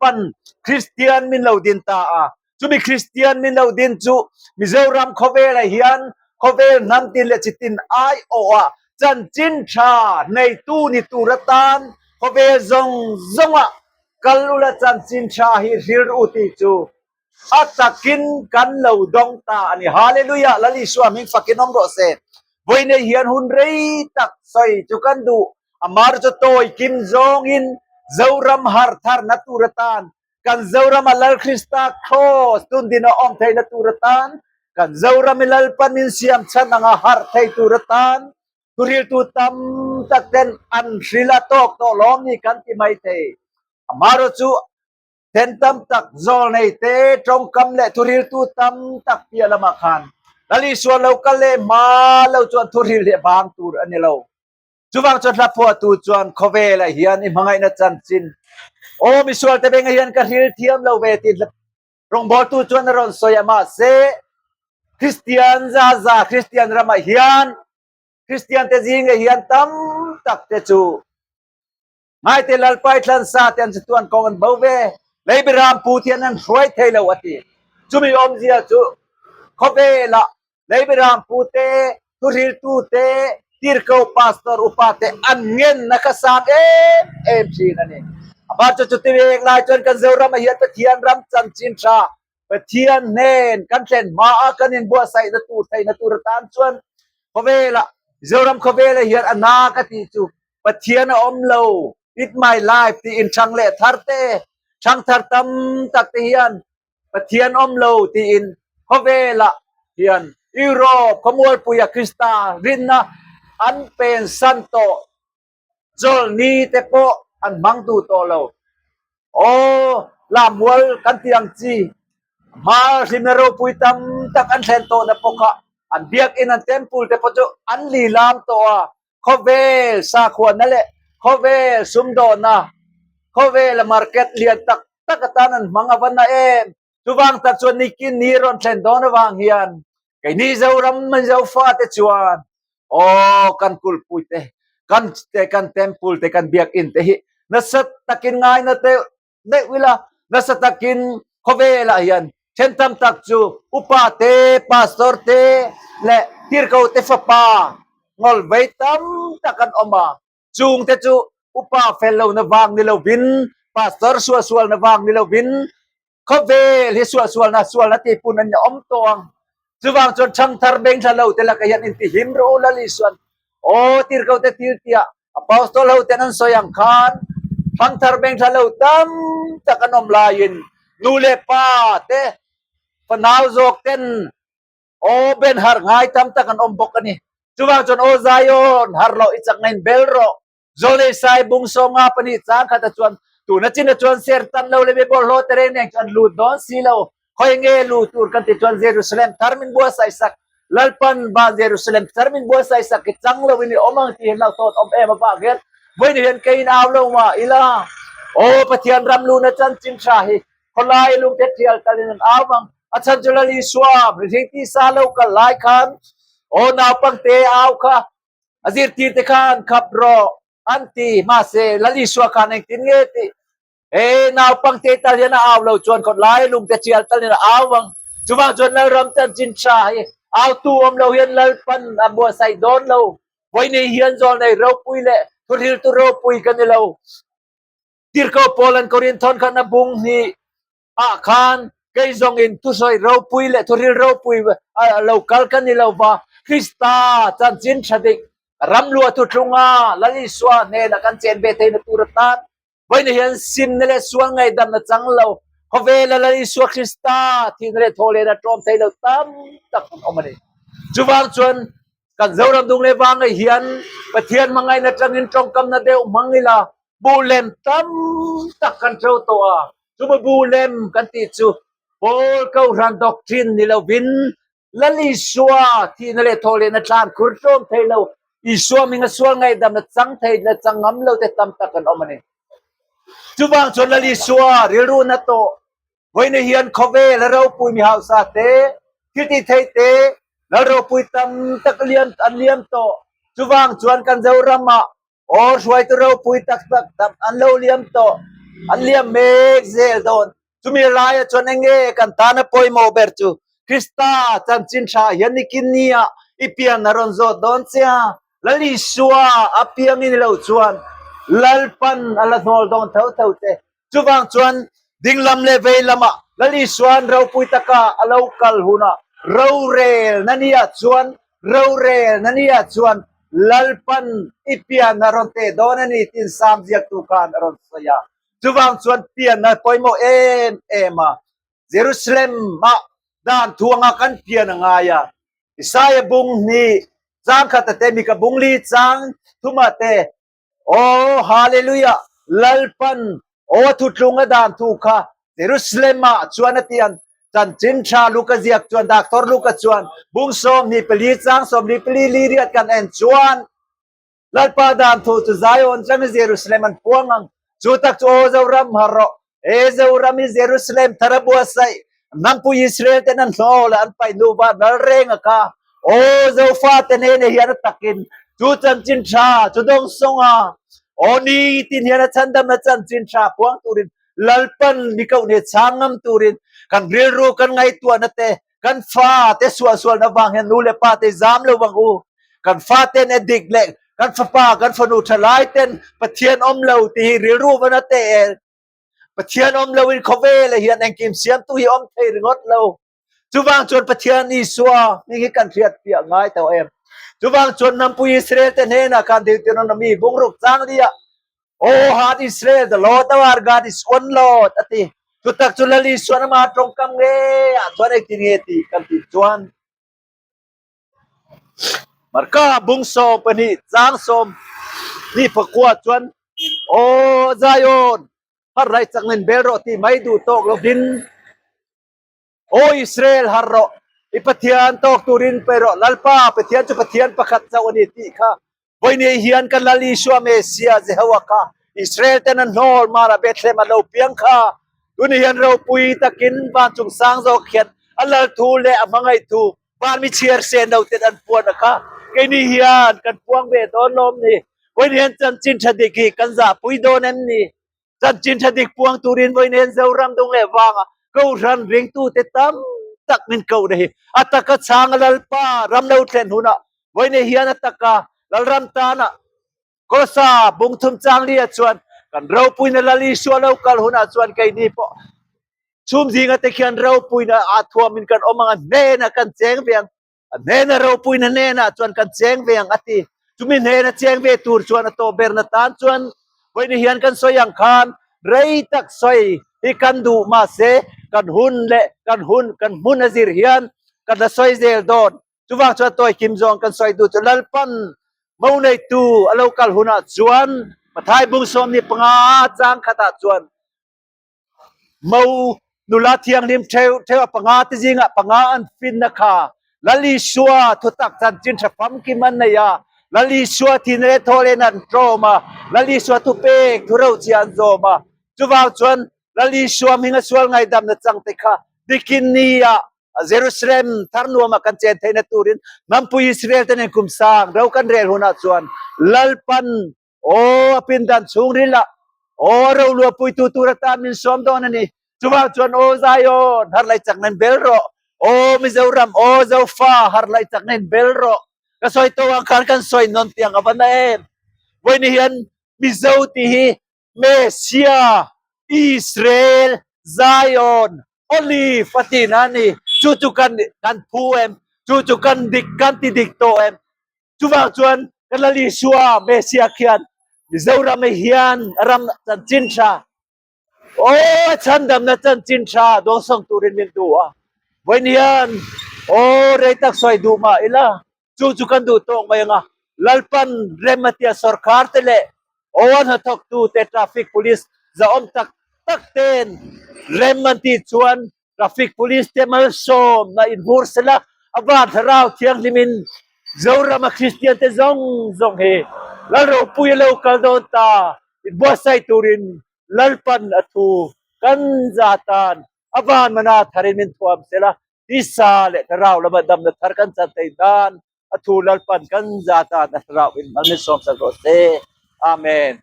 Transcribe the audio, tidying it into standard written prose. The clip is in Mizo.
Lalpan Kristian min lo din ta a. Chumi Kristian min lo din chu Mizoram khawvelah hian khawvel hnam tin leh chitin aiawha chanchin tha neitu ni tur atan khawvel zawng zawnga kal ula chanchin tha hi hril u tih chu a takin kan lo dawng ta a ni. Hallelujah! Lal Isua hming fakin awm rawh se. Vawiinei hian hun rei tak sawi chu kan duh. Amar chu tawi kim zawngin Zoram harh tharna tur atan Kan Zorama Lal Krista Kraws tundin a awm theihna tur atan, kan Zorami Lalpan min siam chhan anga harh thei tur atan thuriltu tam tak ten an hril a tawk tawh lawm ni kan ti mai thei. Amaherawh chu then tam tak zawlnei te tawngkam leh thuriltu tam tak piah lamah khan Lal Isua lo kal leh hma lo chuan thuril hi a bang tur a ni lo. Chuvang chuan hla phuahtu chuan khawvelah hian i hmangaihna chanchin aw misual te bengah hian ka hril thiam lo ve tih rawngbawltu chuan a rawn sawi a mahse Kristian za za Kristian ramah hian Kristian te zingah hian tam tak te chu ngaite Lalpai thlansa te an chatuan kawng an bo ve Leibiram pu thian an hruai thei lo a ti chumi awmzia chu khawvelah Leibiram pu te Thuhriltu te, tirhkoh pastor upa te an ngenna kha sang em em thin a ni. A hma chu chuti vek lai chuan kan Zoram ah hian Pathian ram chanchin tha Pathian hnen kan thlen hma a kan inbuatsaihna tur theihna tur atan chuan khawvelah Zoram khawvelah hian a na ka tih chu Pathian a awm lo it my life tih inthang leh thar te thangthar tam tak te hian Pathian awm lo tiin khawvelah hian Europe khawmualpuia Krista rinna an pensan tawh chawlhni te pawh an hmang duh tawh lo. Aw, lammual kan tih ang chi hma hlimna ropui tam tak an thlen tawhna pawh kha an biakinn an temple te pawh chu an li lam tawh a, khawvel sakhuana leh khawvel sumdawhna, khawvela market lian tak tak atan an hmang a va na em. Chuvang tak chuan nikin ni rawn thlen dawn avang hian keini Zoram Mizofa te chuan aw kan kulhpui te, kan te kan temple te kan biakinn te hi nasa takin ngaina deuh deuh ila nasa takin khawvelah hian then tam tak chu upa te pastor te leh tirhkoh te fapa ngawl vei tam tak an awm a chung te chu upa fel lohna vang ni lovin pastor suahsualna vang ni lovin Khawvel hi suahsualna sualna tihpun an awm tawh ang. Chuvang chuan thangthar beng thla lo te lakah hian intihlim rawh u Lal Isuan aw tirhkoh te thil tia Apostol ho ten an sawi ang khan thangthar beng thla lo tam tak an awm laiin nu leh pa te fanau zawk ten aw ben harh ngai tam tak an awm bawk a ni. Chuvang chuan aw Zion harh loh i chak ngain bel rawh. Zawlei sai bung sawnga pahnih chang khat a chuan tuna chin a chuan ser tan lo le mi bawlhhlawh te reng nen chuan lut dawn si lo. Khawi nge lu tur kan ti chuan Jerusalem thar min buatsaih sak Lalpan van Jerusalem thar min buatsaih sak hi chang lo in i awm ang tih hi hlauhthawn awm em avang hian vawiin hian kei in au lo mah ila aw Pathian ram luna chanchin tha hi khawlai lungte thial talin an au ang a chhan chu Lal Isua mihring tisa lo kal lai khan aw naupangte au kha A zirtirte khan khap rawh an ti. Mahse, Lal Isua khan engtin nge tih? He naupangte tal hian a au lo chuan khawtlai lungte chial talin a au ang. Chuvang chuan Lalram chanchin tha hi autu awm lo hian Lalpan a buatsaih dawn lo. Vawiinei hian zawlnei ropui leh thuhriltu ropui ka ni lo. Tirhkoh Paul an Korinthon khan a bung hnih ah khan kei zawngin thusawi ropui leh thuril ropui lo kal ka ni lo va, Krista chanchin tha dik ramluah thuthlunga Lal Isua hnenah kan chen ve theihna tur atan vawiin hian simna leh sual ngaihdamna chang lo khawvela Lal Isua Krista thihna leh thawhlehna tlawm thei lo tam tak an awm a ni. Chuvang chuan kan Zoram dung leh vangai hian Pathian hmangaihna tangin tawngkamna deuh hmang ila Bu lem tam tak kan tho tawh a, chumi bu lem kan tih chu Paul Kohhran doctrine ni lovin Lal Isua thihna leh thawhlehna thlan khur tlawm thei lo, Isua hminga sual ngaihdamna chang thei la chang ngam lo te tam tak an awm a ni. Chuvang chuan Lal Isua rilru na tawh vawiin hian khawvel a ropui mi hausa te, thil tih thei te, Lal ropui tam tak liam an liam tawh. Chuvang chuan kan Zoramah Aw hruaitu ropui tak tak tak an lo liam tawh. An liam mek zel dawn. Chumi laia chuan enge kan tana pawimawh ber chu Krista chanchin tha hian nikin nia i pian a rawn zawt dawn che a, Lal Isua a piang i ni lo chuan Lalpan a la hnawl dawn tho tho che. Chuvang chuan dinglam leh vei lamah Lal Isua'n ropui taka a lo kal hunah rorel na nia chuan rorel na nia chuan Lalpan i pian a rawn teh dawn a ni tiin Sam ziaktu khan a rawn sawi a. Chuvang chuan pian a pawimawh em em a, Jerusalem-ah dan thuanga kan pian a ngai a. Isaiah bung hnih chang khata te, Mika bung li chang thuma te, Aw Hallelujah! Lalpan aw a thutlung a dan thu kha Jerusalem-ah chuan a ti ang. Chanchin tha Luka ziak chuan, Doctor Luka chuan bung 24 chang 24 li riat kan en chuan, Lalpa dan thu chu Zion tlang i Jerusalem an puang ang. Chu tak chu aw Zoram har rawh. He Zoram hi Jerusalem thar a buatsaih. Hnampui Israel ten an hlawh leh an paih hnu va nal reng a kha. Aw Zofate hnenah hian a takin chu chanchin tha chu dawng sawng a. Aw nitin hian a chhandamna chanchin tha puang turin Lalpan mi koh nih chang ngam turin kan rilru kan ngaihtuahna te kan fa te suahsualna vang hian nu leh pa te zam lo vang u. Kan fa ten a dik leh kan fapa kan fanu thalai ten Pathian awm lo tih hi rilru van a teh el. Pathian awm lo in khawvel ah hian engkim siamtu hi awm thei ringawt lo. Chuvang chuan Pathian Isua hming hi kan hriat piah ngai tawh em. Chuvang chuan hnampui Israel te hnenah khan Deuteronomy bungruk chang li ah O heart Israel, the Lord our God is one Lord a ti. Chutak chu Lal Isuan ama tawngkam nge ah chuan engtin nge tih kan tih chuan Marka bung 12 chang 24 chuan Aw Zion, har lai changin bel rawh tih mai duh tawk lovin Aw Israel, har rawh, i Pathian tawk turin pe rawh, Lalpa Pathian chu Pathian pakhat chauh a ni tih kha vawiin hian kan Lal Isua Messiah Jehovah kha Israel ten an hnawl mara Bethlehem a lo piang kha tuni hian ropui takin vancung sang zawk hian a lal thu leh a hmangaih thu van mi chhiar sen lo ten an puan a kha keini hian kan puang ve dawn lawm ni vawiin hian chanchin tha dik hi kan zahpui dawn em ni? Chanchin tha dik puang turin vawiin hian Zoram dung leh vanga Kohhran ringtute tam tak min koh na hi a taka chhang a Lalpa ram lo thlen hunah vawiin hian a taka Lalram tana Kolosa bungthum chang li ah chuan kan ropuina Lal Isua lo kal hunah chuan keini pawh chhum zinga te khian ropuina ah thuamin kan awm ang a hnenah kan cheng ve ang. A hnena ropuina hnenah chuan kan cheng ve ang a ti. Chumi hnena cheng ve tur chuan a tawh berna tan chuan vawiin hian kan sawi ang khan rei tak sawi hi kan duh mahse kan hun leh kan hun kan hmun a zir hian kan la sawi zel dawn. Chuvang chuan tawi kim zawng kan sawi duh chu Lalpan mo neitu a lo kal hunah chuan Mathai bung 15 chang khatah chuan Mo nula thianghlim theuh theuh a panga te zingah panga an finna kha Lal Isua thutak chanchin tha famkim an nei a, Lal Isua thihna leh thawhlehna an tlawm a, Lal Isua thupek thu rochia an zawm a. Chuvang chuan Lal Isua hminga sual ngaihdamna changte kha dikin ni ah Jerusalem thar nuamah kan chen theihna turin hnampui Israel te nen kum sang ro kan rel hunah chuan Lalpan Aw, a pindan chhungril ah aw ro luahpuitu tur atan min sawm dawn a ni. Chuvang chuan aw Zion, har lai chak nan bel rawh. Aw Mizoram, aw Zofa, har lai chak nan bel rawh. Ka sawi tawh ang khan kan sawi nawn tiang a va na em. Vawiin hian Mizo tih hi Mesia, Israel, Zion, Olive a tihna a ni. Chu chu kan kan phu em? Chu chu kan dik kan ti dik tawh em? Chuvang chuan kan Lal Isua Messiah khian Mizoram ah hian ram chanchin tha, aw chhandamna chanchin tha dawngsawng turin min duh a. Vawiin hian aw rei tak sawi duh mah ila chu chu kan duh tawk mai anga Lalpan rem a tia sorkar te leh aw a hnathawktu te traffic police zahawm tak tak ten rem an tih chuan Traffic Police te malsawmna inhmur sela a van thlarau thianghlimin Zorama Kristian te zawng zawng hi Lal ropui a lo kal dawn ta inbuatsaih turin Lalpan a thu kan za tan a van mana tharin min thuam sela tisa leh thlarau lama damna thar kan chan theih nan a thu Lalpan kan za tan a thlarau in mal min sawmsak rawh se. Amen.